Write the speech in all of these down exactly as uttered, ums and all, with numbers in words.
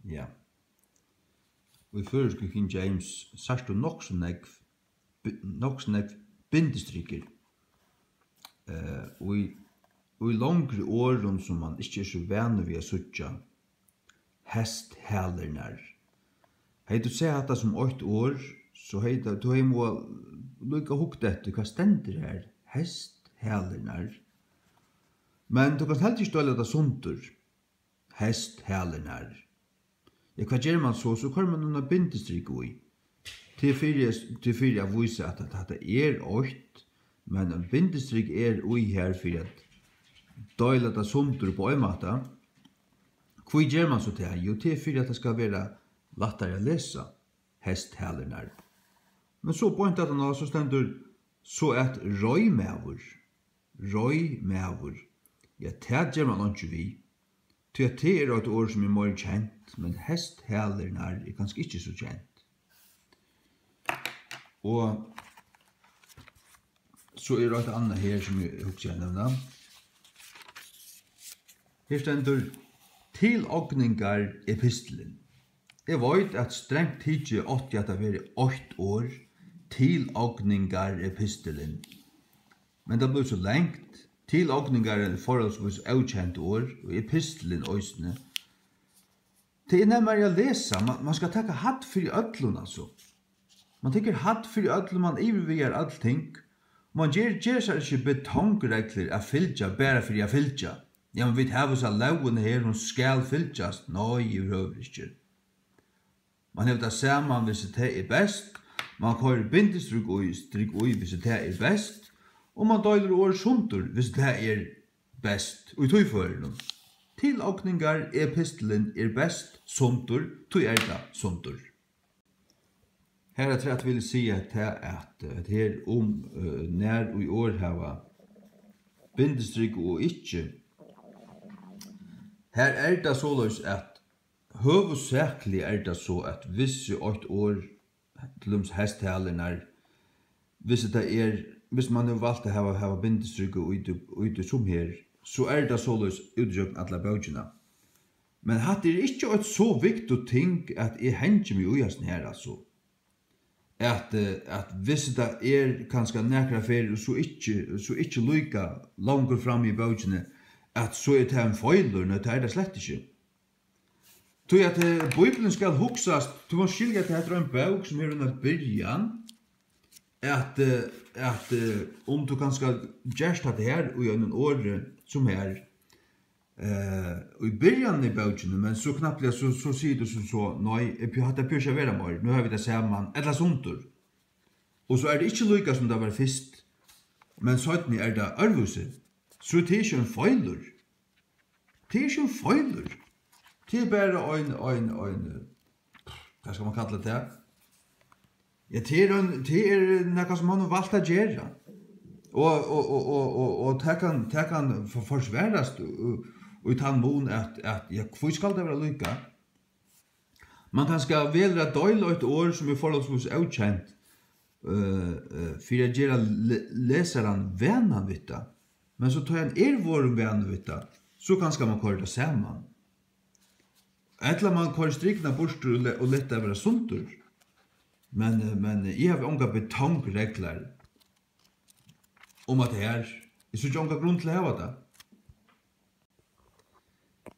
Ja. Í føroysku King James sært tú nokk so nógv, bi-, nokk so nógv bindistrikur, eh, í, í longri orðum, sum mann ikki er so vanur við at síggja. Hesthalirnar. Hevði tú sæð hatta sum eitt orð, so hevði tað, tú hevði mátt líka hugt eftir, hvat stendur har? Hesthalirnar. Men tú kanst heldur ikki deila tað sundur. Hesthalirnar. Ja, hvat ger mann so? So koyrir mann eina bindistriku í. Tað er fyri, tað er fyri at vísa, at, at hatta er eitt, men ein bindistrik er í her fyri at deila tað sundur upp á ein máta. Hví ger mann so tað? Jú, tað er fyri, at tað skal vera lættari at lesa, hesthalirnar. Men so beint aftaná, so stendur, so at reiðmaður, reiðmaður, ja, tað ger mann einki við, tí at tað er eitt orð, sum er meira kent, men hesthalirnar er kanska ikki so kent. Og so er eitt annað her, sum eg hugsi at nevna. Her stendur, tilogningarepistilin. Eg veit, at strangt tikið átti at verið eitt orð, tilogningarepistilin. Men tað bleiv so langt. Tilogningar er forholdsvís ókent orð, og epistilin eisini. Tað er nemmari at lesa. Man, man skal taka hædd fyri øllum, altso. Man tekur hædd fyri øllum, man yvirvigar øll ting. Man ger, ger sær ikki betongreglur at fylgja, bara fyri at fylgja. Ja, men vit hava so lógina her, hon skal fylgjast. Nei, yvirhøvur ikki. Man hevur tað saman, hvis tað er best. Man koyrir bindistrik í, strik í, hvis tað er best. Og man deilir orð sundur, hvis tað er best. Og í tí førinum. Tilogningarepistilin er best sundur, tí er tað sundur. Harafturat vil eg siga tað, at, at her um, eh, nær í orð hava bindistrik og ikki, har er tað soleiðis, at høvuðsakliga er tað so, at vissi eitt orð, til dømis hesthalirnar, hvis tað er, hvis man hevur valt at hava, hava bindistriku í tí, í tí sum her, so er tað soleiðis út ígjøgnum alla bókina. Men hatta er ikki eitt so vigtigt ting, at eg hangi meg í hasum her, altso. At, eh, at hvis tað er kanska nakrar ferðir, og so ikki, so ikki líka longur frammi í bókini, at so er tað ein feilur. Nei, tað er tað slett ikki. Tí at, eh, Bíblian skal hugsast, tú mást skilja, at hetta er ein bók, sum hevur eina byrjan, at, eh, at, eh, um tú kanska gert hatta her í einum orði sum her, eh, í byrjanini í bókini, men so knappliga so, so sigur tú sum so, nei, eg, hatta behøvist ikki at vera meir, nú hava vit tað saman, ella sundur. Og so er tað ikki líka sum tað var fyrst, men seinni er tað øðrvísi. So er tað ikki ein feilur. Tað er ikki ein feilur. Tað er bara ein, ein, ein, hvat skal man kalla tað? Ja, tað er ein, tað er nakað, sum hann hevur valt at gera. Og, og, og, og, og, og tað kann, tað kann for-, forsvarast í, í tann mun, at, at, ja, hví skal tað vera líka? Man kanska velur at deila eitt orð, sum er forholdsvís ókent, øh, øh, fyri at gera le-, lesaran vanan við tað. Men so tá hann er vorðin vanur við tað, so kanska man koyrir tað saman. Ella man koyrir strikuna burtur og le-, og letur tað vera sundur. Men, øh, men eg havi ongar betongreglur um at tað er. Eg síggi onga grund til at hava tað.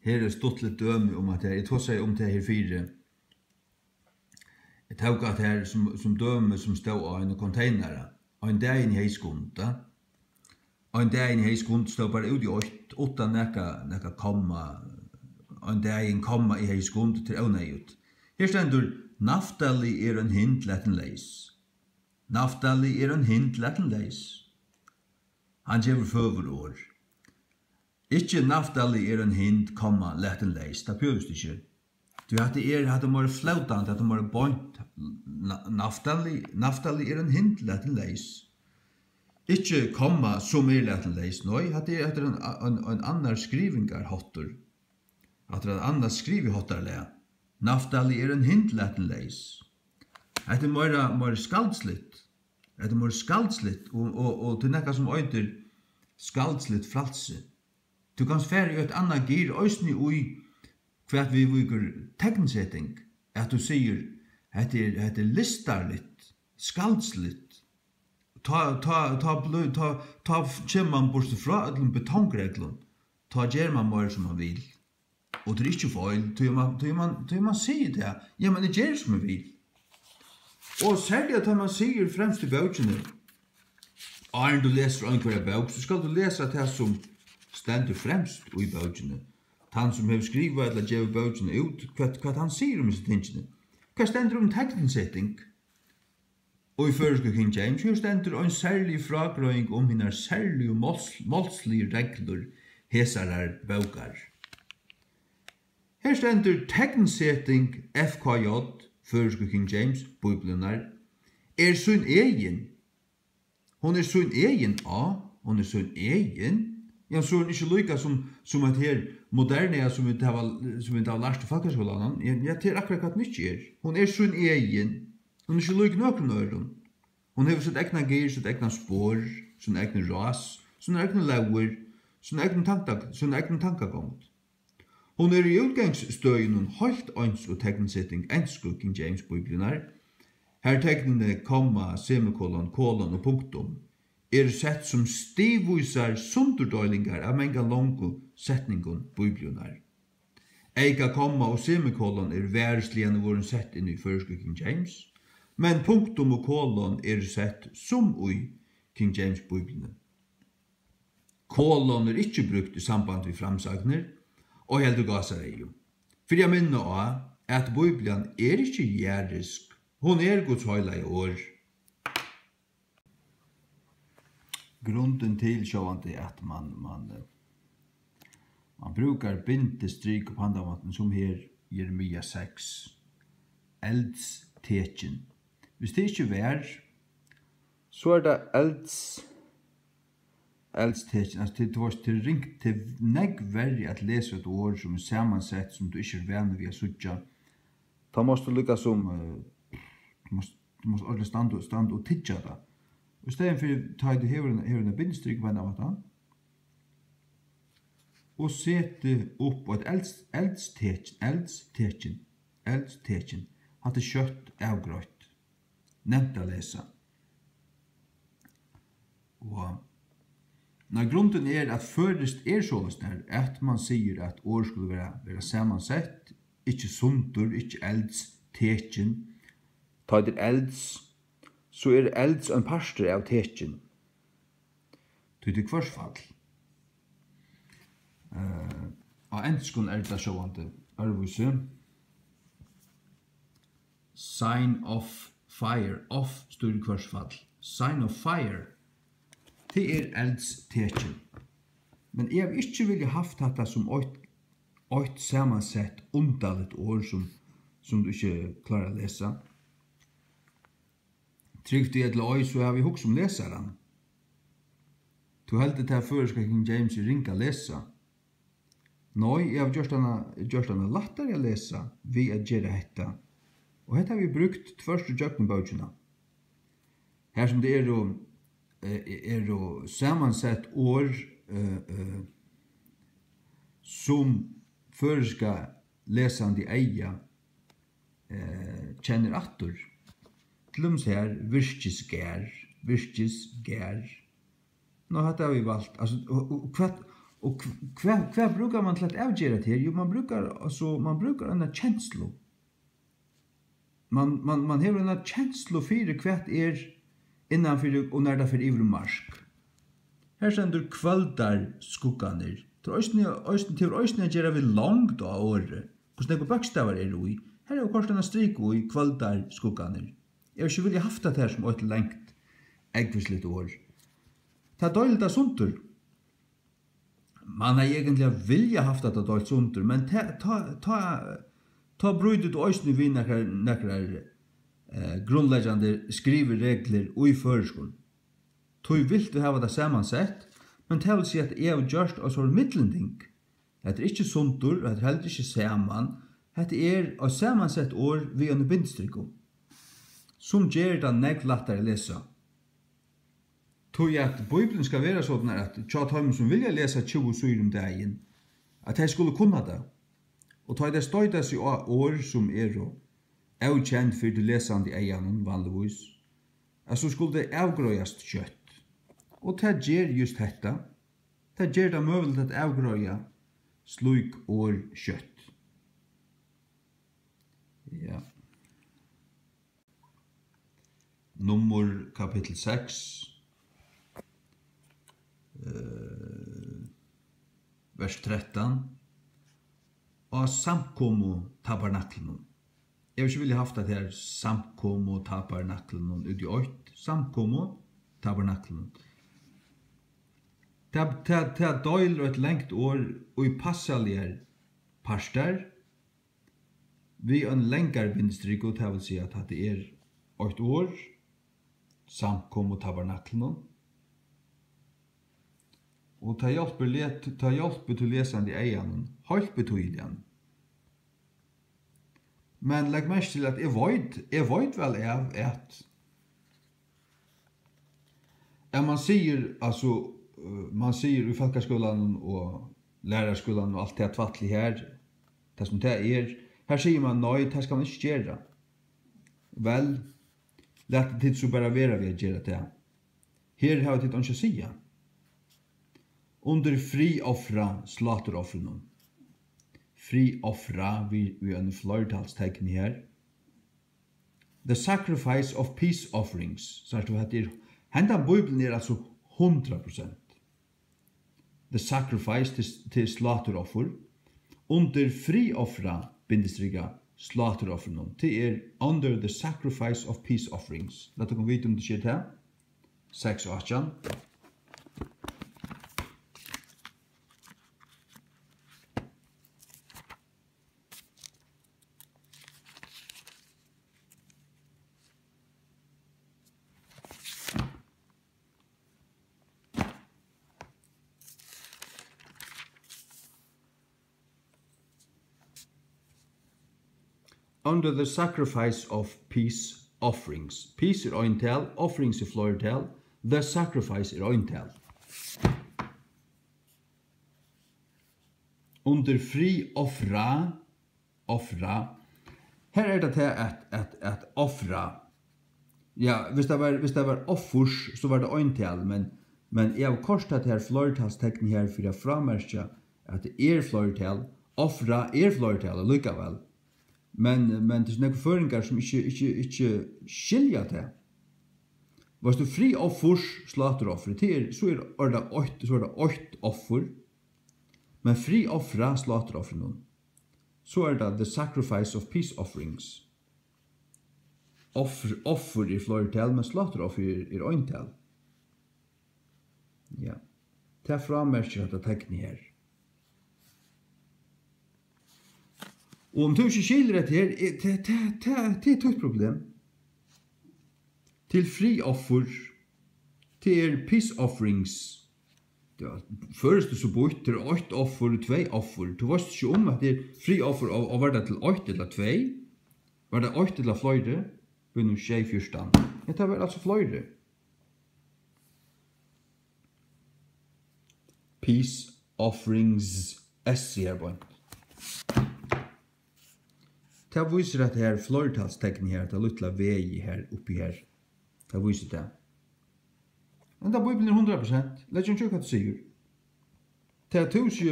Her er stuttligt dømi um, at eg tosaði um tað her fyri. Eg tók at her sum, sum dømi, sum stóð á einum konteinara. Ein dagin í Heyskund, ja. Ein dagin í Heyskund stóð bara út í eitt, uttan nakað, nakað komma. Ein dagin komma í Heyskund, tað er óneyðugt. Her stendur, Naftali er ein hind latin leys. Naftali er ein hind latin leys. Hann gevur føgur orð. Ikki Naftali er ein hind, komma, latin leys. Tað behøvist ikki. Tí hatta er, hatta er meira flótandi, hatta er meira beint. Na-, Naftali, Naftali er ein hind, latin leys. Ikki komma, sum er latin leys. Nei, hatta er, hatta er ein, ein, ein annar skrivingarháttur. Hatta er ein annar skriviháttarlag. Naftali er ein hind, latin leys. Hetta er meira, meira skaldsligt. Hetta er meira skaldsligt og, og, og til nakað sum eitur skaldsligt frælsi. Tú kanst fara í eitt annað gir eisini í hvat viðvíkur teknseting, at tú sigur, hetta er, hetta er listarligt, skaldsligt. Tá, tá, tá blí-, tá, tá kemur mann burtur frá øllum betongreglum. Tá ger mann meira, sum mann vil. Og tað er ikki feil, tí man, tí man, tí man sigur tað. Jamen, eg geri, sum eg vil. Og serliga, tá man sigur fremst í bókini, áðrenn tú lesur einhverja bók, so skalt tú lesa tað, sum stendur fremst í bókini. Tann, sum hevur skrivað ella givið bókina út, hvat, hvat hann sigur um hesi tingini. Hvat stendur um teknseting? Og í føroysku King James, her stendur ein serlig frágreiðing um hinar serligu máls-, málsligu reglur hesarar bókar. Her stendur teknseting F K J, føroysku King James Bíbliunnar, er sín egin. Hon er sín egin, á, hon er sín egin. Ja, so er hon ikki líka sum, sum at her moderna, ja, sum vit hava, sum vit hava lært í fólkaskúlanum. Ja, ja, tað er akkurát hvat hon ikki er. Hon er sín egin. Hon er ikki lík nøkrum øðrum. Hon hevur sítt egna gir, sítt egna spor, sín egnu rás, sínar egnu lógir, sín egnu tanka-, sína egnu tankagongd. Hon er í útgangsstøðinum heilt eins og teknseting ensku King James Bíbliunnar, har teknini komma, semikolon, kolon og punktum eru sett sum stigvísar sundurdeilingar av mangan longu setningum Bíbliunnar. Eyka komma og semikolon eru varisligani vorðin sett inn í føroysku King James, men punktum og kolon eru sett sum í King James Bíbliuni. Kolon er ikki brúkt í samband við framsagnir, ei heldur gásareygu. Fyri at minna á, at Bíblian er ikki jarðisk, hon er Guds heilaga orð. Grundin til, sjálvandi, at mann, mann, eh, mann brúkar bindistrik upp handan mátin, sum her, Jeremia seks, eldstekin. Hvis tað ikki var, so er tað elds-, eldstekin, altso, tað, tú veitst, tað er ringt, tað er nógv verri at lesa eitt orð, sum er samansett, sum tú ikki ert vanur við at síggja. Tá mást tú líka sum, eh, tú mást, tú mást ordiliga standa, standa og tyggja tað. Og í staðin fyri, tá tú hevur ein, hevur ein bindistrik upp á ein annan máta, og seti upp eitt elds-, eldstekin, eldstekin, eldstekin. Hatta er skjótt avgreitt. Nemt at lesa. Og, nei, grundin er, at føroyskt er soleiðis, nær at mann sigur, at orð skulu vera, vera samansett, ikki sundur, ikki eldstekin. Tá tað er elds, so er elds ein partur av tekin. Tí tað er hvørsfall. Eh, á enskum er tað sjálvandi øðrvísi. Sign of fire. Of stýrir hvørsfall. Sign of fire. Tað er eldstekin. Men eg havi ikki viljað havt hatta sum eitt, eitt samansett, undarligt orð sum, sum tú ikki klárar at lesa. Trúgv tí ella ei, so havi eg hugsað um lesaran. Tú heldur, tað føroyska King James er ring at lesa? Nei, eg havi gjørt hana, gjørt hana lættari at lesa við at gera hetta. Og hetta havi eg brúkt tvørtur gjøgnum bókina. Har sum tað eru, eh, eru samansett orð, eh, eh, sum føroyska lesandi eyga eh, kennir aftur. Til dømis her, virkisgarð, virkisgarð. Nú, hatta havi eg valt. Altso, og, og hvat, og hv-, hvat, hvat brúkar mann til at avgera tað her? Jú, mann brúkar, altso, mann brúkar eina kenslu. Mann, mann, mann hevur eina kenslu fyri, hvat er innan fyri, og nær tað fer yvir um mark. Her stendur kvøldarskuggarnir. Tað er eisini, eisini, tað hevur eisini at gera við longd á orði. Hvussu nógvir bókstavar eru í? Her hevur koyrt eina striku í kvøldarskuggarnir. Eg hevði ikki viljað havt tað her sum eitt langt, ógvusligt orð. Tað deilir tað sundur. Mann hevði eigentliga viljað havt tað deilt sundur, men ta, tá, tá, tá brýtur tú eisini við nakrar, nakrar, eh, grundleggjandi skrivireglur í føroyskum. Tí vilt tú hava tað samansett, men tað vil siga, at eg havi gjørt eitt sovorðið millumting. Hetta er ikki sundur, og hetta er heldur ikki saman. Hetta er eitt samansett orð við einum bindistrikum, sum ger tað nógv lættari at lesa. Tí at Bíblian skal vera sovorðin, at hjá teimum, sum vilja lesa tjúgu síður um dagin, at tey skulu kunna tað. Og tá ið tey stoyta seg á orð, sum eru ókend fyri tí lesandi eyganum vanligvís, at so skulu tey avgreiðast skjótt. Og tað ger júst hetta. Tað ger tað møguligt at avgreiða slík orð skjótt. Ja. Nummur kapittul seks, eh, vers trettan. Á samkomutabernaklinum. Eg hevði ikki viljað havt at her samkomutabernaklinum út í eitt, samkomutabernaklinum. Tað, tað, tað deilir eitt langt orð í passaligar partar við einum langari bindistriku, tað vil siga, at hatta er eitt orð, samkomutabernaklinum. Og tað hjálpir let-, tað hjálpir tí lesandi eyganum heilt betýðiliga. Men legg merki til, at eg veit, eg veit væl av, at, at mann sigur, altso, øh, mann sigur í fólkaskúlanum og læraraskúlanum og alt tað tvætlið her, tað sum tað er, har sigur mann, nei, tað skal mann ikki gera. Væl, latið tit so bara vera við at gera tað. Her hava tit einki at siga. Undir friðofra sláturoffrinum. Friðofra við, við einum fleirtalstekni her. The sacrifice of peace offerings. Sært tú, hetta er, hendan Bíblian er altso hundrað prosent. The sacrifice til, til sláturoffur. Undir friðofra, bindistrika, sláturoffrinum. Tað er under the sacrifice of peace offerings. Lat okkum vita um tú ger tað. Seks átjan. Under the sacrifice of peace offerings. Peace er eintal, offerings er fleirtal, the sacrifice er eintal. Undir friðofra, ofra. Her er tað tað at, at, at ofra. Ja, hvis tað var, hvis tað var offurs, so var tað eintal, men, men eg havi koyrt tað her fleirtalstekn her fyri at frámerkja, at tað er fleirtal. Ofra er fleirtal allíkavæl. Men, men tað eru nógvir føroyingar, sum ikki, ikki, ikki skilja tað. Veitst tú, friðoffurs sláturoffur, tað er, so er, er tað eitt, so er tað eitt offur. Men friðofra sláturoffrinum, so er tað the sacrifice of peace offerings. Offur, offur er fleirtal, men sláturoffur er, er eintal. Ja. Tað frámerkir hetta teknið her. Og um tú ikki skilur hetta her, er, tað, tað, tað, tað er títt problem. Til friðoffur, tað er peace offerings. Ja, føroyskt er so býtt, tað er eitt offur, tvey offur. Tú veitst ikki um, at tað er friðoffur, og, og var tað til eitt ella tvey? Var tað eitt ella fleiri? Bíða nú, sjey fjúrtan. Hetta var altso fleiri. Peace offerings, S her beint. Tað vísir, at her fleirtalsteknið her, tað lítla V-ið her, uppi her, tað vísir tað. Henda Bíblian er hundrað prosent. Legg ikki í hvat tú sigur. Tað, at tú ikki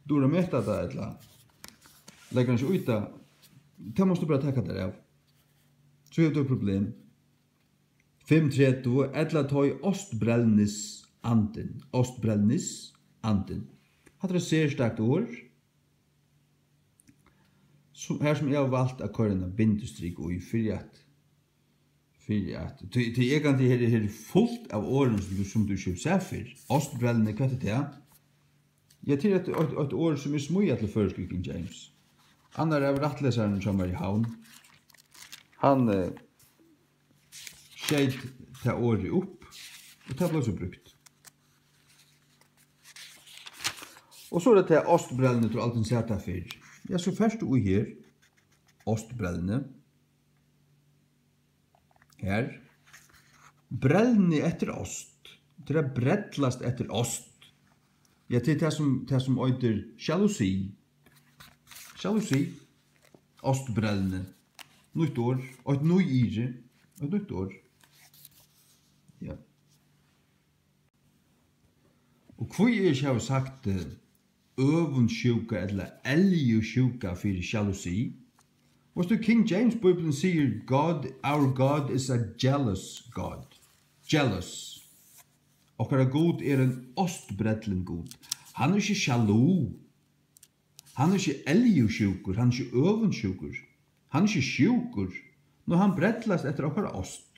dugir at meta tað, ella leggur hann ikki í tað, tað mást tú bara taka tær av. So hevur tú eitt problem. Fimm tretivu, ella tá ið ástbrennisandin, ástbrennisandin. Hatta er eitt serstakt orð, sum, har sum eg havi valt at koyra eina bindistriku í, fyri at, fyri at, tí, tí eg kann, tí her, her er fult av orðum, sum tú, sum tú ikki hevur sæð fyrr. Ástbrelni, hvat er tað? Ja, tað er eitt, eitt, eitt orð, sum er smíðað til føroysku í King James. Annar av rættlesarum hjá mær í Havn, hann, eh, skeyt tað orðið upp, og tað bleiv so brúkt. Og so er tað tað ástbrelni, tú aldrin sæð tað fyrr. Ja, so fert tú í her, ástbrelni. Her. Brelni eftir ást. Tað er at brellast eftir ást. Ja, tað er tað sum, tað sum eitur jalousi. Jalousi. Ástbrellni. Nýtt orð. Eitt nýyrði. Eitt nýtt orð. Ja. Og hví eg ikki havi sagt, eh, øvundsjúka ella eljusjúka fyri jalousi. Veitst tú, King James Bíblian sigur, "God, our God is a jealous God." Jealous. Okkara Gud er ein ástbrellin Gud. Hann er ikki sjalu. Hann er ikki eljusjúkur, hann er ikki øvundsjúkur, hann er ikki sjúkur, men hann brellast eftir okkara ást.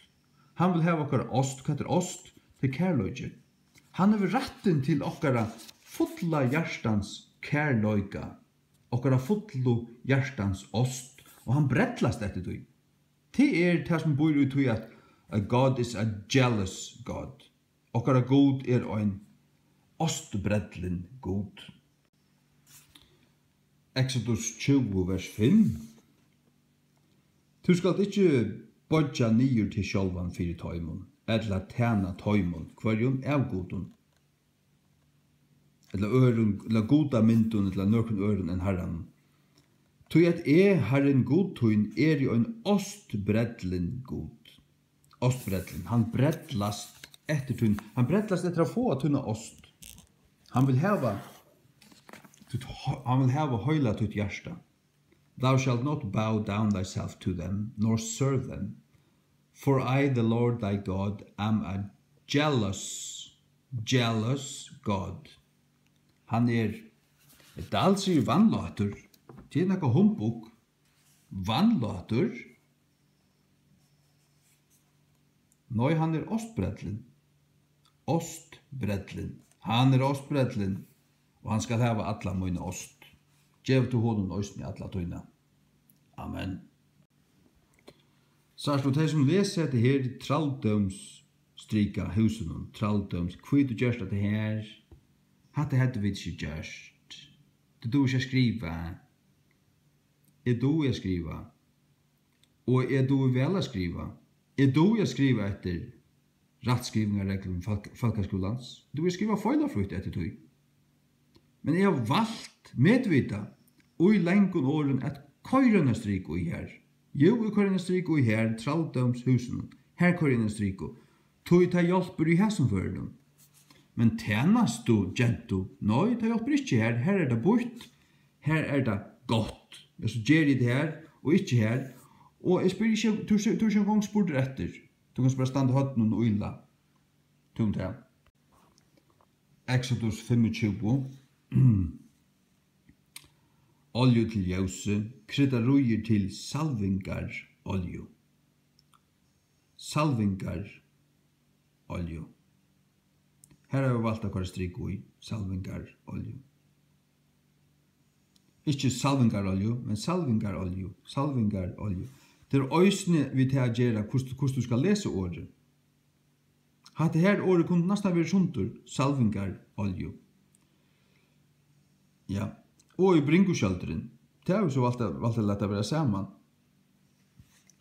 Hann vil hava okkara ást. Hvat er ást? Tað er kærleiki. Hann hevur rættin til okkara fulla hjartans kærleika, okkara fullu hjartans ást, og hann brellast eftir tí. Tað er tað, sum býr í tí, at, at God is a jealous God. Okkara Gud er ein ástbrellin Gud. Exodus tjúgu, vers fimm. Tú skalt ikki boyggja niður teg sjálvan fyri teimum, ella tæna teimum, hvørjum avgudum, ella øðrum, ella gudamyndum, ella nøkrum øðrum enn Harranum. Tí at eg, Harrin Gud tín, eri ein ástbrellin Gud. Ástbrellin. Hann brellast eftir tín, hann brellast eftir at fáa tína ást. Hann vil hava títt, hann vil hava heila títt hjarta. Thou shalt not bow down thyself to them, nor serve them. For I, the Lord thy God, am a jealous, jealous God. Hann er, Dahl sigur vanlátur. Tað er nakað humbug. Vanlátur? Nei, hann er ástbrellin. Ástbrellin. Hann er ástbrellin, og hann skal hava alla mína ást. Gev tú honum eisini alla tína. Amen. Sært tú, tey sum lesa hetta her, trældómsstrika húsunum, trældóms, hví tú gert hatta her, hatta høvdu vit ikki gjørt. Tú dugir ikki at skriva. Eg dugi at skriva. Og eg dugi væl at skriva. Eg dugi at skriva eftir rættskrivingarreglum fólk-, fólkaskúlans. Eg dugi at skriva feilafrítt eftir tí. Men eg havi valt medvitað í langum orðum at koyra eina striku í har. Jú, eg koyri eina striku í har, trældómshúsinum. Har koyri eg eina striku. Tí tað hjálpir í hasum førinum. Men tænastugentu, nei, tað hjálpir ikki har. Har er tað býtt. Har er tað gott. Ja, so geri eg tað har og ikki har. Og eg spyr ikki, tú ert, tú ert ikki eingong spurdur eftir. Tú kanst bara standa á høvdinum og ýla. Tú um tað. Exodus fimmogtjúgu. Olju til ljósið, kryddaríir til salvingarolju. Salvingarolju. Har havi eg valt at koyra striku í, salvingarolju. Ikki salvingarolju, men salvingarolju, salvingarolju. Tað er eisini við tað at gera, hvussu, hvussu tú skal lesa orðið. Hatta her orðið kundi næstan verið sundur, salvingarolju. Ja, og í bringuskjøldurin. Tað havi eg so valt at, valt at lata vera saman.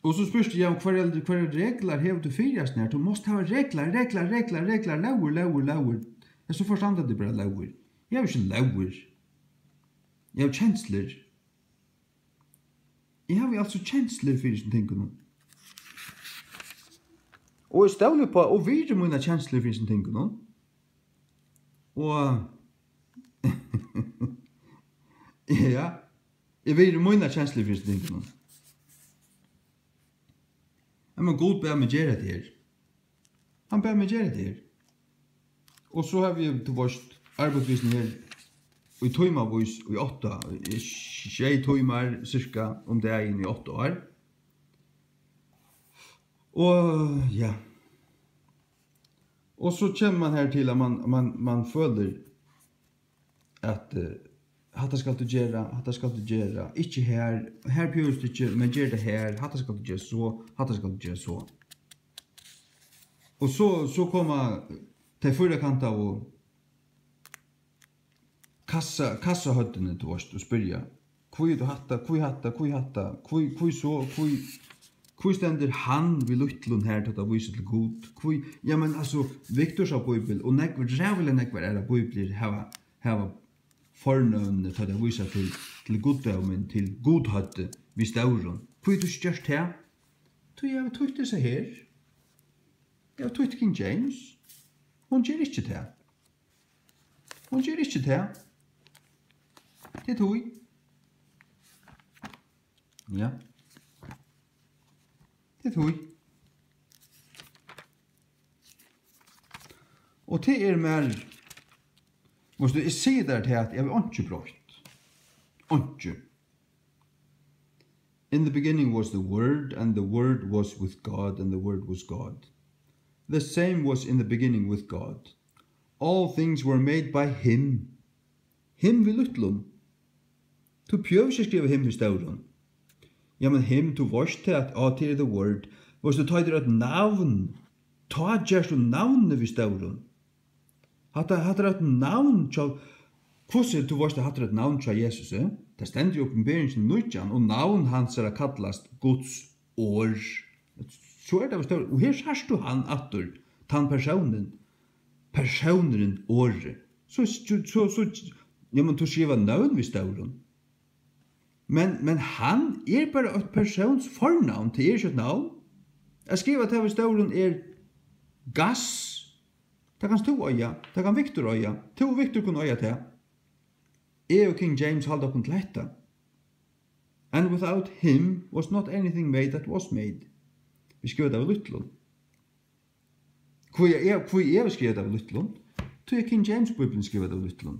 Og so spyrst tú, ja, hvørjar, hvørjar reglar hevur tú fyri hasum her? Tú mást hava reglar, reglar, reglar, reglar, lógir, lógir, lógir. Ja, so forstanda tey bara lógir. Eg havi ikki lógir. Eg havi kenslur. Eg havi altso kenslur fyri hesum tingunum. Og eg stóli upp á og virði mínar kenslur fyri hesum tingunum. Og, ja, eg virði mínar kenslur fyri hesum tingunum. Men Gud bað meg gera hetta her. Hann bað meg gera hetta her. Og so havi eg, tú veitst, arbeitt við hesum her í tímavís, í átta, í sjey tímar cirka um dagin í átta ár. Og, ja. Og so kemur mann her til, at mann, mann, mann følir, at, eh, hatta skalt tú gera, hatta skalt tú gera, ikki har, har behøvist tú ikki, men ger tað har, hatta skalt tú gera so, hatta skalt tú gera so. Og so, so koma tey fýrakantaðu kassa-, kassahøvdini, tú veitst, og spyrja, hví er tú hatta, hví hatta, hví hatta, hví, hví so, hví, hví stendur hann við lítlum har, tá tað vísir til Gud? Hví, ja, men altso, Viktorsa bíbel og nógv, ræðuliga nógvar aðrar bíbliur hava, hava fornøvnini, tá tey vísa til, til guddómin, til gudhøvdið við stórum. Hví tú ikki gjørt tað? Tí eg havi týtt hesa her. Eg havi týtt King James. Hon ger ikki tað. Hon ger ikki tað. Tað er tí. Ja. Tað er tí. Og tað er mær, veitst tú, eg sigi tær tað, at eg havi einki broytt. Einki. In the beginning was the Word, and the Word was with God, and the Word was God. The same was in the beginning with God. All things were made by him. Him við lítlum. Tú behøvir ikki at skriva him við stórum. Ja, men him, tú veitst tað, at, á, tað er the Word. Veitst tú, tá er eitt navn, tá gert tú navnið við stórum. Hatta, hatta er eitt navn hjá, hvussu, tú veitst, at hatta er eitt navn hjá Jesus, eh? Tað stendur í Opinberingini nítjan, og navn hansara kallast Guds orð. So er tað við stórum. Og her sært tú hann aftur, tann persónin. Persónurin orðið. So, so, so, so, ja, men tú skrivar nøvn við stórum. Men, men hann er bara eitt persóns fornavn, tað er ikki eitt navn. At skriva tað við stórum er gass. Tað kanst tú eiga, tað kann Viktor eiga. Tú og Viktor kunnu eiga tað. Eg og King James halda okkum til hetta. And without him was not anything made that was made. Vit skriva tað við lítlum. Hví eg, hví eg havi skrivað tað við lítlum? Tí at King James Bíblian skrivar tað við lítlum.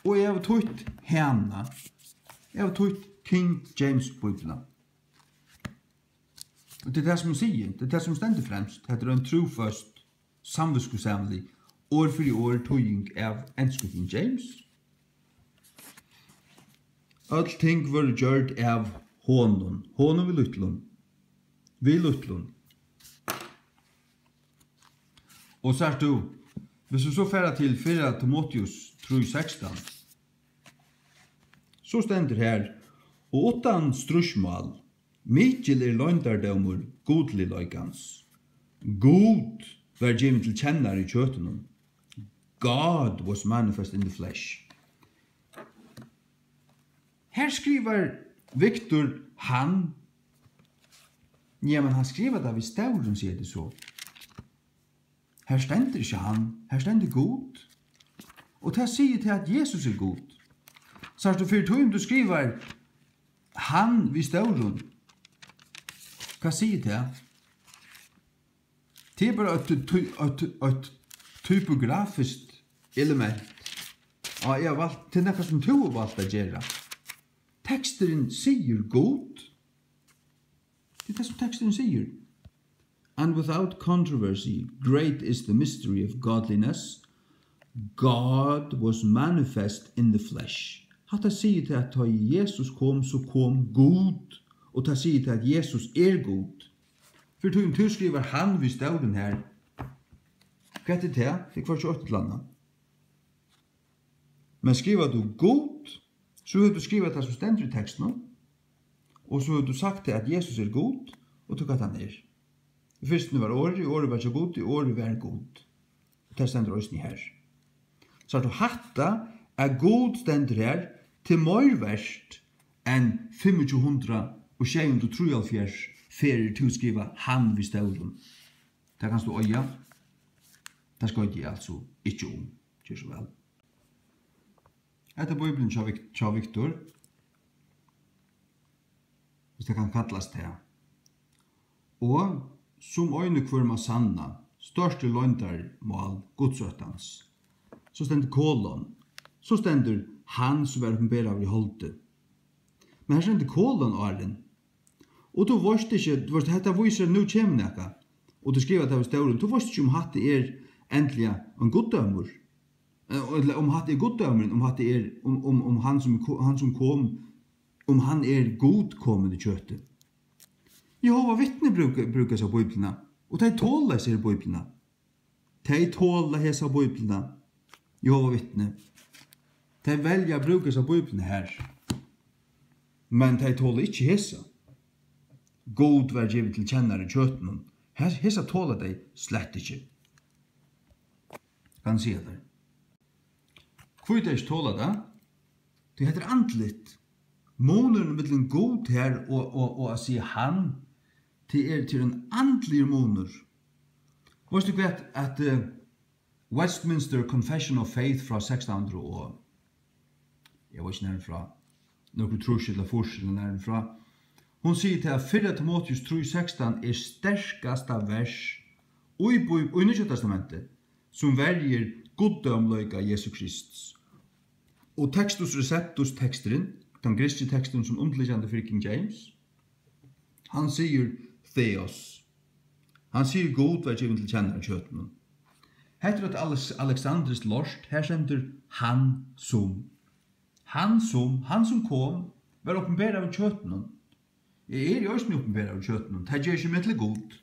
Og eg havi týtt hana. Eg havi týtt King James Bíbliuna. Og tað er tað, sum eg sigi. Tað er tað, sum stendur fremst. Hetta er ein trúføst, samvitskusamlig, orð fyri orð týðing av ensku King James. Øll ting vórðu gjørd av honum. Honum við lítlum. Við lítlum. Og sært tú, hvis tú so fara til fyrra Timoteus trý sekstan, so stendur her, og uttan stríðsmál, mikil er loyndardómur gudligleikans. Gud var givin til kennar í kjøtinum. God was manifest in the flesh. Her skrivar Viktor hann. Ja, men hann skrivar tað við stórum, sigur tað so. Her stendur ikki hann, her stendur Gud. Og tað sigur tað, at Jesus er Gud. Sært tú, fyri tí um tú skrivar hann við stórum, hvat sigur tað? Tað er bara eitt ty-, eitt, eitt typografiskt element. Ja, eg havi valt, tað er nakað, sum tú hevur valt at gera. Teksturin sigur Gud. Tað er tað, sum teksturin sigur. And without controversy, great is the mystery of godliness. God was manifest in the flesh. Hatta sigur tað, at tá Jesus kom, so kom Gud, og tað sigur tað, at Jesus er Gud. Fyri tí um tú skrivar hann við stórum her, hvat er tað? Tað er hvørki eitt ella annað. Men skrivar tú Gud, so hevur tú skrivað tað, sum stendur í tekstinum, og so hevur tú sagt tað, at Jesus er Gud, og tú, hvat hann er. Í fyrstuni var Orðið, og Orðið var hjá Gudi, og Orðið var Gud. Og tað stendur eisini her. Sært tú, hatta, at Gud stendur her, tað er meir vert enn fimmogtjúgu hundrað og sjey hundrað og trýoghálvfjerðs ferðir tú skrivar hann við stórum. Tað kanst tú eiga. Tað skoytti eg altso ikki um. Ger so væl. Hetta er Bíblian hjá Vik-, hjá Viktor, hvis tað kann kallast tað. Og sum ein og hvør má sanna, stórt er loyndarmál Guds óttans. So stendur kolon. So stendur hann, sum var opinberaður í holdi. Men her stendur kolon áðrenn. Og tú veitst ikki, tú veitst, hetta vísir, at nú kemur nakað. Og tú skrivar tað við stórum. Tú veitst ikki, um hatta er endiliga ein guddómur. Eh, ella um hatta er guddómurin, um hatta er, um, um, um hann sum ko-, hann sum kom, um hann er Gud komin í kjøti. Jehova vitni brúka, brúka hesa Bíbliuna, og tey tola hesa her Bíbliuna. Tey tola hesa Bíbliuna. Jehova vitni. Tey velja at brúka hesa Bíbliuna her. Men tey tola ikki hesa. Gud var givin til kennar í kjøtinum. Hes-, hesa tola tey slett ikki. Kann eg siga tær. Hví tey ikki tola tað? Tí hetta er andligt. Munurin millum Gud her og, og, og at siga hann, tað er, tað er ein andligur munur. Veitst tú hvat, at, eh, Westminster Confession of Faith frá sekstan hundrað og, eg veit ikki, nær frá, nøkur trýss ella fýrs ella nær frá, hon sigur tað, at fyrra Timoteus trý sekstan er sterkasta vers í Bí-, í Nýggja Testamenti, sum verjir guddómleika Jesu Krists. Og Textus Receptus teksturin, tann grikski teksturin sum undirliggjandi fyri King James, hann sigur Theos. Hann sigur, Gud var givin til kenna í kjøtinum. Hetta er eitt Alex-, Alexandriskt lort, her stendur hann sum. Hann sum, hann sum kom, var opinberaður í kjøtinum. Eg eri eisini opinberaður í kjøtinum, tað ger ikki meg til Gud.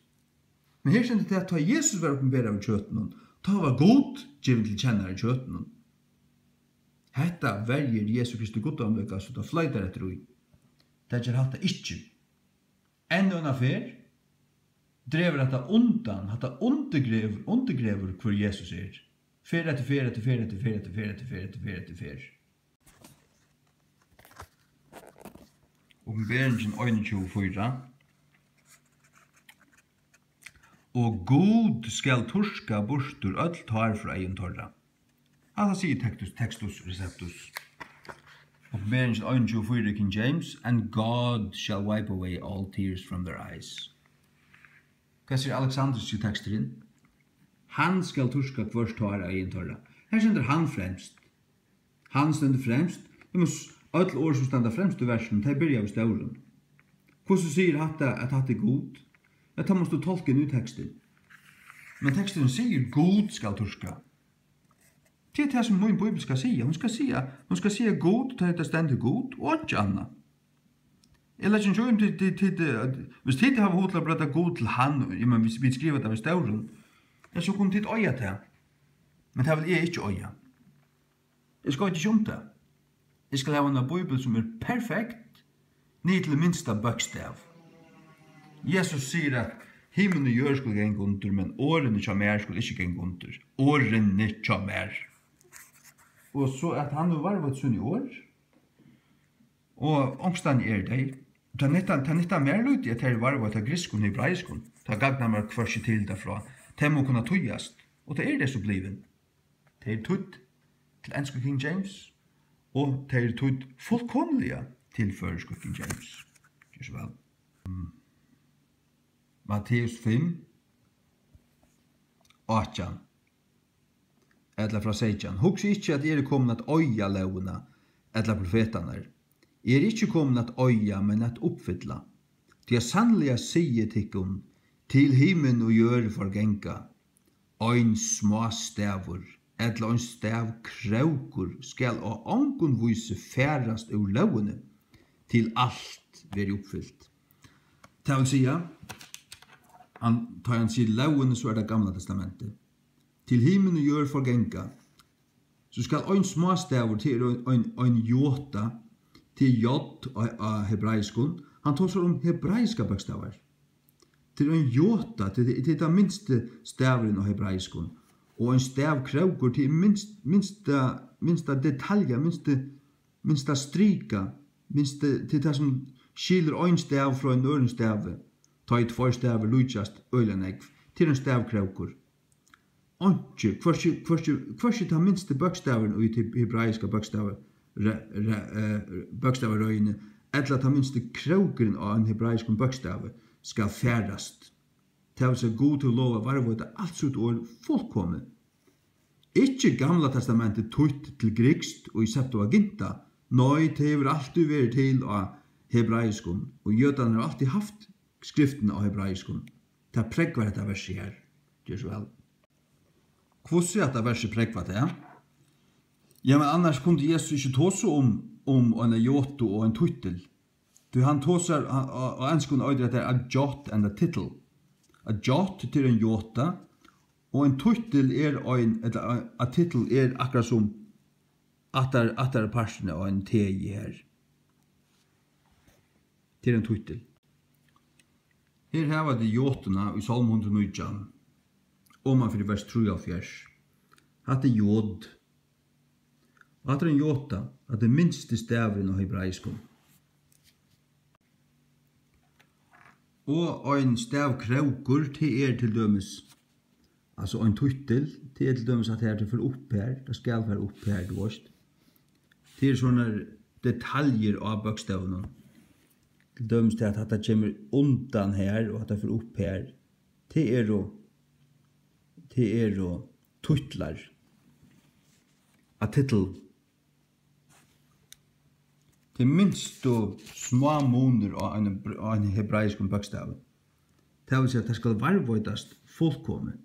Men her stendur tað, at tá Jesus var opinberaður í kjøtinum, tá var Gud givin til kenna í kjøtinum. Hetta verjir Jesu Kristi guddómleika, so tað floytar eftir í. Tað ger hatta ikki. Enn eina ferð dregur hatta undan, hatta undirgrevur, undirgrevur, hvør Jesus er. Ferð eftir ferð eftir ferð eftir ferð eftir ferð eftir ferð eftir ferð eftir ferð. Opinberingin einogtjúgu fýra. Og Gud skal turka burtur øll tár frá eygum teirra. Hatta sigur Textus, Textus Receptus. Opinberingin einogtjúgu fýra í King James, "And God shall wipe away all tears from their eyes." Hvat sigur Alexandriski teksturin? Hann skal turka hvørt tár av eygum teirra. Her stendur hann fremst. Hann stendur fremst. Tað má s-, øll orð sum standa fremst í versinum, tey byrja við stórum. Hvussu sigur hatta, at hatta er Gud? Ja, tað mást tú tolka inn í tekstin. Men teksturin sigur, Gud skal turka. Tað er tað, sum mín bíbel skal siga. Hon skal siga, hon skal siga Gud, tá hetta stendur Gud, og einki annað. Eg leggi ikki í, tit, tit, tit, eh, hvis tit hava hug til at broyta Gud til hann, eg meini, hvis vit skriva tað við stórum, ja, so kunnu tit eiga tað. Men tað vil eg ikki eiga. Eg skoyti ikki um tað. Eg skal hava eina bíbel, sum er perfekt, niður til minsta bókstav. Jesus sigur, at himin og jørð skulu ganga undir, men orðini hjá mær skulu ikki ganga undir. Orðini hjá mær. Og so at hann hevur varðveitt síni orð, og onkustaðni eru tey. Tað nyttar, tað nyttar mær lítið, at tey eru varðveitt á grikskum og hebraiskum. Tað gagnar mær hvørki til ella frá. Tey mugu kunna týðast, og tað eru tey so blivin. Tey eru týdd til ensku King James, og tey eru týdd fullkomiliga til føroysku King James. Ger so væl. Mm. Matteus fimm, átjan, ella frá seytjan. Hugsið ikki, at eg eri komin at oyða lógina ella profetarnar. Eg eri ikki komin at oyða, men at uppfylla. Tí at sanniliga sigi eg tykkum, til himin og jørð forganga, ein smástavur ella ein stavkrókur skal á ongum vísi farast úr lógini, til alt verði uppfylt. Tað vil siga, hann, tá hann sigur lógini, so er tað Gamla Testamentið. Til himin og jørð forganga, so skal ein smástavur, tað er ein, ein, ein jota, tað er jod á, á hebraiskum, hann tosar um hebraiskar bókstavar. Tað er ein jota, tað er, tað er tann minsti stavurin á hebraiskum, og ein stavkrókur, tað er minst, minsta, minsta detalja, minsti, minsta strika, minsti, tað er tað, sum skilur ein stav frá einum øðrum stavi, tá ið tveir stavir líkjast øgiliga nógv. Tað er ein stavkrókur. Einki, hvørki, hvørki, hvørki tann minsti bókstavurin í tí hebraiska bókstavi-, re-, re-, eh, bókstavarøðini, ella tann minsti krókurin á einum hebraiskum bókstavi skal farast. Tað vil siga, Gud hevur lovað at varðveita alt sítt orð fullkomið. Ikki Gamla Testamentið týtt til grikskt í Septuaginta. Nei, tað hevur altíð verið til á hebraiskum, og jødarnir hava altíð havt skriftina á hebraiskum. Tað prógvar hetta versið her. Ger so væl. Hvussu hetta versið prógvar tað? Ja, men annars kundi Jesus ikki tosa um, um eina jotu og ein tittul. Tí hann tosar, á, á, á enskum eitur hetta a jot and a tittle. A jot, tað er ein jota, og ein tittul er ein, ella a, a tittle er akkurát sum aftar-, aftari parturin av einum tegi her. Tað er ein tittul. Her hava tit jotuna í Sálm hundrað og nítjan, oman fyri vers trýoghálvfjerðs. Hatta er jod. Og hatta er ein jota, hatta er minsti stavurin á hebraiskum. Og ein stavkrókur, tað er til dømis, altso ein tittul, tað er til dømis at her, tað fer upp her, tað skal fara upp her, tú veitst. Tað er sovorðnar detaljur á bókstavinum. Til dømis tað, at hatta kemur undan her, og hatta fer upp her. Tað eru, tað eru titlar. A tittle. Tað er minstu smámunur á einum br-, á einum hebraiskum bókstavi. Tað vil siga, at tað skal varðveitast fullkomið.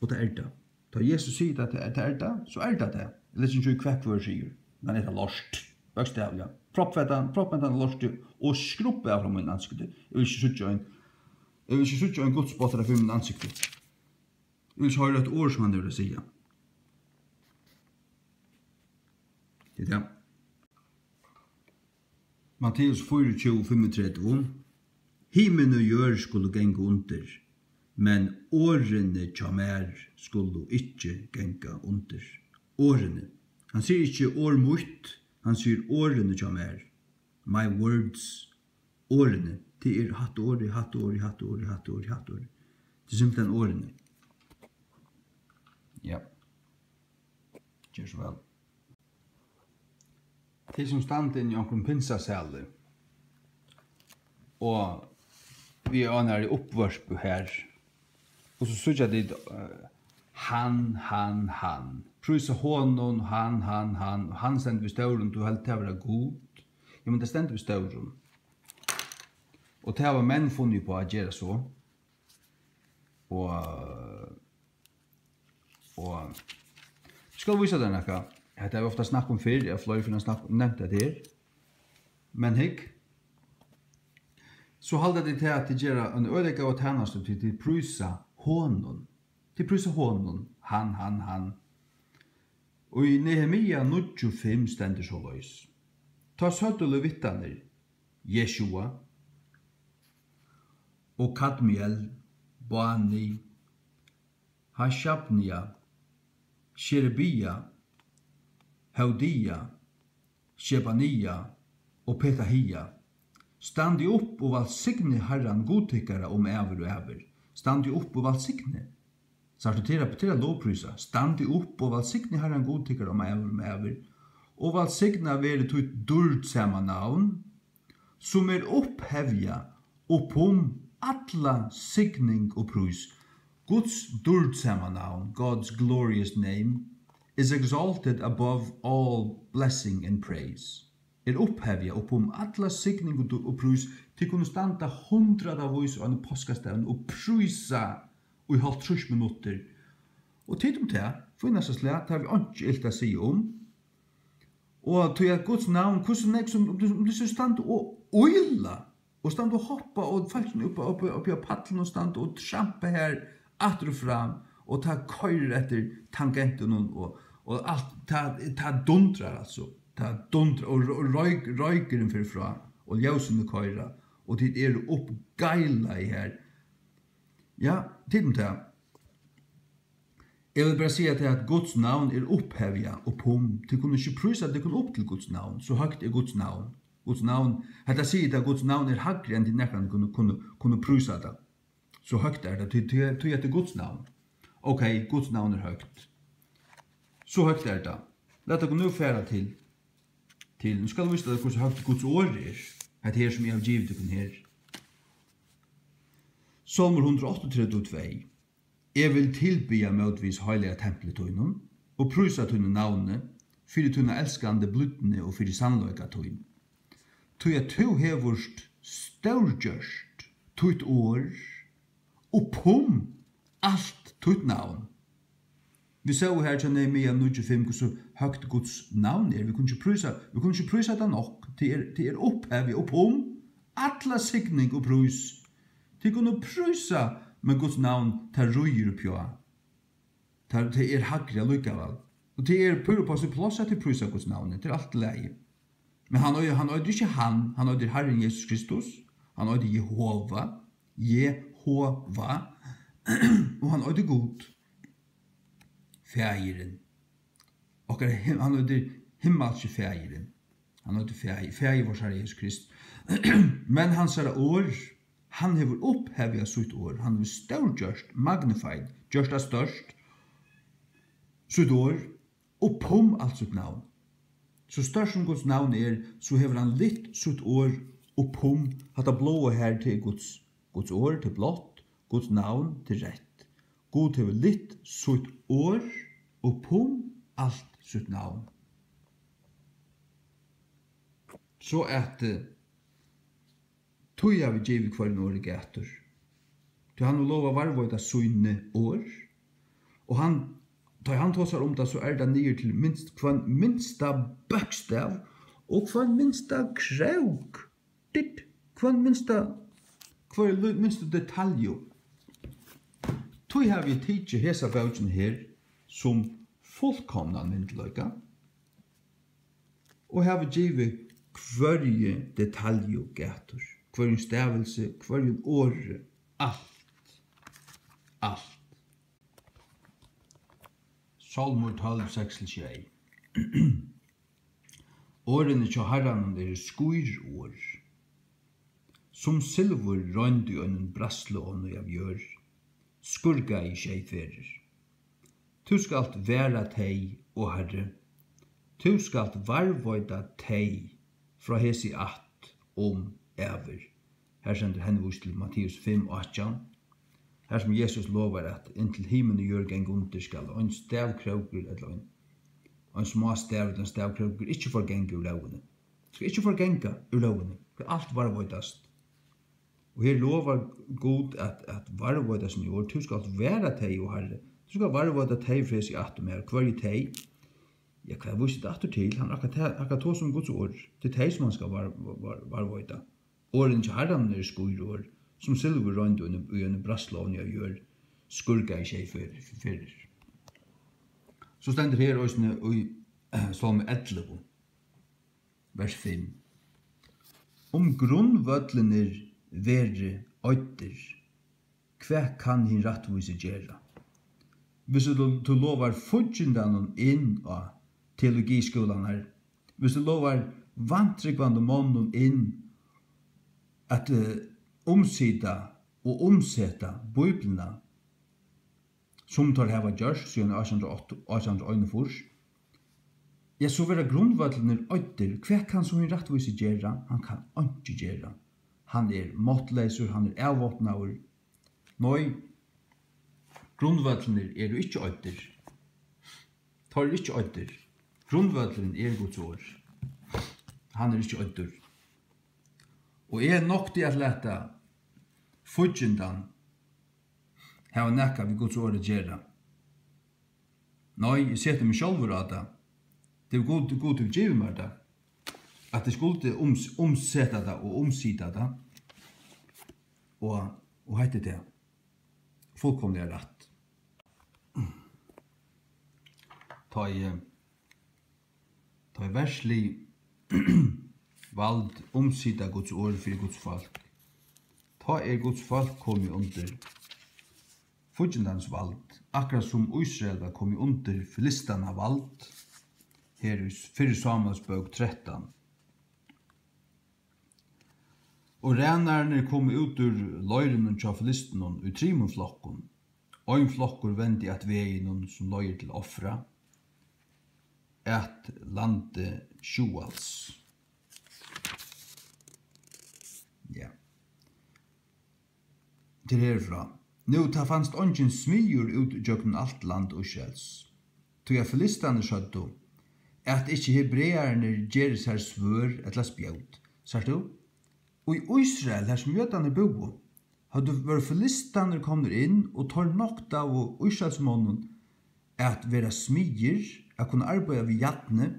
Og tað er tað. Tá Jesus sigur tað, tað er, tað er tað, so er tað tað. Eg veit ikki, hvat hvør sigur, men er tað lort, bókstavliga. Proppfetan, proppfetan lortu og skrubba av frá mínum ansikti. Eg vil ikki síggja ein, eg vil ikki síggja ein gudsbóttara fyri mínum ansikti. Eg vil ikki hoyra eitt orð, sum hann hevur at siga. Tað er tað. Matteus fýraogtjúgu, fimmogtretivu. Himin og jørð skulu ganga undir, men orðini hjá mær skulu ikki ganga undir. Orðini. Hann sigur ikki orð mítt, hann sigur orðini hjá mær. My words. Orðini. Tað er hatta orðið, hatta orðið, hatta orðið, hatta orðið, hatta orðið. Tað er simpelthen orðini. Ja. Ger so væl. Tey, sum standa inni í onkrum pinsasali og við einari uppvørpu her, og so síggja tit, eh, hann, hann, hann. Prísa honum, hann, hann, hann. Og hann stendur við stórum, tú heldur tað vera Gud. Jú, men tað stendur við stórum. Og tað hava menn funnið upp á at gera so. Og, og, skal vísa tær nakað. Hetta hava vit ofta snakka um fyrr, eg havi fleiri ferðir snakk-, nevnt hetta her. Men hygg, so halda tit tað, at tit gera ein øgiliga góða tænastu, tí tit prísa honum. Tit prísa honum, hann, hann, hann. Og í Nehemia níggju fimm stendur soleiðis: Tá søgdu levitarnir, Jesjua og Kadmiel, Bani, Hasjabnia, Sherebia, Hodia, Shebania og Petahia: Standið upp og vælsignið Harran Gud tykkara um ævir og ævir. Standið upp og vælsignið. Sært tú, tað er, tað er at lovprísa. Standið upp og vælsignið Harran Gud tykkara um ævir og ævir. Og vælsignað verði títt dýrdsama navn, sum er upphevjað upp um alla signing og prís. Guds dýrdsama navn, God's glorious name, is exalted above all blessing and praise. Er upphevjað upp um alla signing og dú-, og prís. Tit kunnu standa hundraðavís á einum páskastaðnum og prísa í hálvtrýss minuttir. Og tit um tað, fínasta slag, tað havi eg einki ilt at siga um. Og tí at Guds navn, hvussu nógv sum, um tú, um tú so standa og ýla, og standa og hoppa, og fólkini uppi, uppi, uppi á pallinum standa og trampa her aftur og fram, og tað koyrir eftir tangentunum, og, og alt, tað, tað dundrar, altso. Tað dundrar, og ro-, royk, roykurin fer frá, og ljósini koyra, og tit eru uppgeilaði her. Ja, tit um tað. Eg vil bara siga tað, at Guds navn er upphevjað upp um. Tit kunnu ikki prísa tykkum upp til Guds navn. So høgt er Guds navn. Guds navn, hetta sigur tað, Guds navn er hægri enn tit nakrantíð kunnu, kunnu, kunnu prísa tað. So høgt er tað, tí, tí, tí hetta er Guds navn. Ok, Guds navn er høgt. So høgt er tað. Lat okkum nú fara til, til, nú skal eg vísa tær, hvussu høgt Guds orð er. Hetta her, sum eg havi givið tykkum her. Sálmur hundrað og áttaogtretivu, tvey. Eg vil tilbiðja mótvegis heilaga templi tínum og prísa tínum navni fyri tína elskandi blídni og fyri sannleika tín. Tí at tú hevurt stórgjørt títt orð upp um alt títt navn. Vit sóu her hjá Nehemia níggju fimm, hvussu høgt Guds navn er. Vit kunnu ikki prísa, vit kunnu ikki prísa tað nokk. Tað er, tað er upphevjað upp um alla signing og prís. Tit kunnu prísa, men Guds navn, tað ríður uppi á. Tað, tað er hægri allíkavæl. Og tað er púra upp á sítt pláss, at tit prísa Guds navn. Tað er alt í lagi. Men hann eigur, hann eitur ikki hann, hann eitur Harrin Jesus Kristus, hann eitur Jehova, Jehova, og hann eitur Gud, Faðirin. Okkara him-, hann eitur himmalski Faðirin. Hann eitur Faðir, Faðir vors Harra Jesus Krist. Men hansara orð, hann hevur upphævjað sítt orð, hann hevur stórgjørt, magnified, gjørt tað stórt, sítt orð, upp um alt sítt navn. So stórt sum Guds navn er, so hevur hann lyft sítt orð upp um, hatta bláa har, tað er Guds, Guds orð, tað er blátt, Guds navn, tað er reytt. Gud hevur lyft sítt orð upp um alt sítt navn. So at, eh, tí havi eg givið hvørjum orði gætur. Tí hann hevur lovað at varðveita síni orð, og hann, tá ið hann tosar um tað, so er tað niður til minst, hvønn minsta bókstav og hvønn minsta krók. Dyrt, hvønn minsta, hvørja lí-, minstu detalju. Tí havi eg tikið hesa bókina her sum fullkomnan myndugleika, og havi givið hvørji detalju gætur, hvørjum stavilsi, hvørjum orði, alt, alt. Sálmur tólv, seks til sjey. Orðini hjá Harranum eru skír orð. Sum silvur roynd í einum bræðsluovni av jørð, skurgaði sjey ferðir. Tú skalt vara tey, o Harri, tú skalt varðveita tey frá hesi ætt um ævir. Her stendur henvíst til Matteus fimm átjan, har sum Jesus lovar, at inntil himin og jørð ganga undir, skal ein stavkrókur ella ein, ein smástavur ella ein stavkrókur ikki forganga úr lógini. Skal ikki forganga úr lógini, skal alt varðveitast. Og her lovar Gud at, at varðveita síni orð. Tú skalt vara tey, o Harri. Tú skalt varðveita tey frá hesi ætt um ævir. Hvørji tey? Ja, hvat vísir tað aftur til? Hann rakar ta-, rakar tosa um Guds orð. Tað er tey, sum hann skal var-, var-, varðveita. Orðini hjá Harranum eru skír orð, sum silvur roynd í einum, í einum bræðsluovni av jørð, skurgaði sjey fer-, ferðir. So stendur her eisini í, eh, Sálmi ellivu, vers fimm: Um grundvøllinir verði oyddir, hvat kann hin rættvísi gera? Hvis tú, tú lovar fíggindanum inn á teologiskúlarnar, hvis tú lovar vantrúgvandi monnum inn at, eh, umsita og umseta Bíbliuna, sum teir hava gjørt síðan átjan hundrað og átta, átjan hundrað og einogfýrs, ja, so verða grundvøllinir oyddir. Hvat kann so hin rættvísi gera? Hann kann einki gera. Hann er máttleysur, hann er avvápnaður. Nei, grundvøllinir eru ikki oyddir. Teir eru ikki oyddir. Grundvøllurin er Guds orð. Hann er ikki oyddur. Og eg nokti at lata fíggindan hava nakað við Guds orð at gera. Nei, eg seti meg sjálvur á tað. Tað er Gud, Gud hevur givið mær tað, at eg skuldi ums-, umseta tað og umsita tað. Og, og hetta er tað. Fullkomiliga rætt. Tá eg, tá ið verðslig vald umsita Guds orð fyri Guds fólk, tá er Guds fólk komið undir fíggindans vald, akkurát sum Ísrael var komið undir filistana vald, her í Fyrru Sámuels bók trettan. Og ræðararnir komu út úr leirinum hjá filistunum í trimum flokkum. Ein flokkur vendi at veginum, sum leiðir til Ofra, at landi Sjuals. Ja. Til herfrá. Nú, tað fanst eingin smiður út gjøgnum alt land Ísraels, tí at filistarnir søgdu, at ikki hebreararnir geri sær svørð ella spjót. Sært tú? Í Ísrael, har sum jødarnir búðu, høvdu, vóru filistarnir komnir inn, og teir noktaðu Ísraelsmonnum at vera smiðir, at kunna arbeiða við jarni,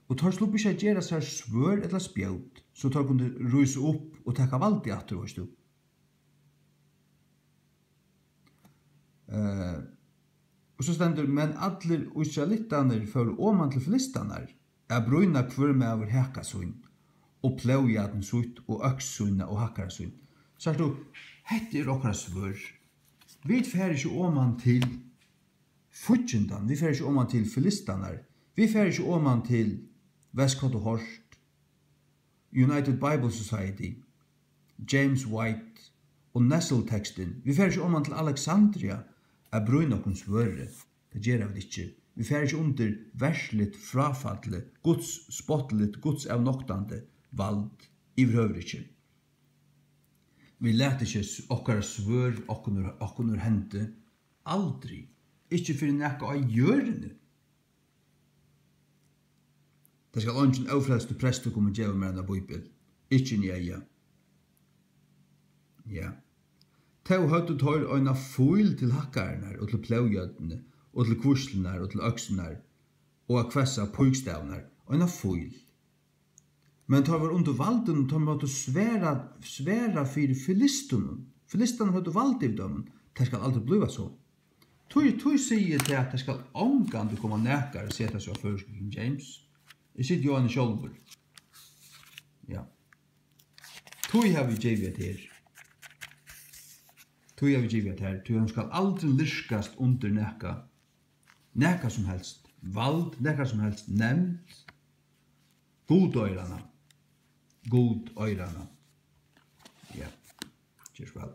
og teir sluppu ikki at gera sær svørð ella spjót, so teir kundu rísa upp og taka valdið aftur, veitst tú. Eh, og so stendur, men allir Ísraelittarnir fóru oman til filistarnar, at brýna hvør maður haka sín, og plógjarn sítt, og øks sína, og hakkara sín. Sært tú, hetta er okkara svørð. Vit fara ikki oman til fíggindan, vit fara ikki oman til filistarnar, Vit fara ikki oman til Westcott og Hort, United Bible Society, James White og Nessel-tekstin. Vit fara ikki oman til Alexandria at brýna okkum svørði. Tað gera vit ikki. Vit fara ikki undir versligt, fráfallið, Guds, spotligt, Guds avnoktandi vald yvirhøvur ikki. Vit lata ikki s-, okkara svørð okkum úr, okkum úr hendi. Aldri. Ikki fyri nakað á jørðini. Tað skal eingin ófrelstur prestur koma og geva mær eina bíbel. Ikki inn í eygað. Ja. Tó høvdu teir eina fíl til hakkararnar og til plógjørnini og til kvíslurnar og til øksurnar og at hvessa píkstavirnar. Eina fíl. Men teir vóru undir valdinum, teir máttu svara, svara fyri filistunum. Filistanar høvdu vald yvir teimum. Tað skal aldri blíva so. Tí, tí sigi eg tað, at tað skal ongantíð koma nakar at seta seg á føroysku King James. Eg siti jú á henni sjálvur. Ja. Tí havi eg givið hetta her. Tí havi eg givið hetta her. Tí hon skal aldri lirkast undir nakað, nakað sum helst vald, nakað sum helst nevnd. Gud eigur hana. Gud eigur hana. Ja. Ger so væl.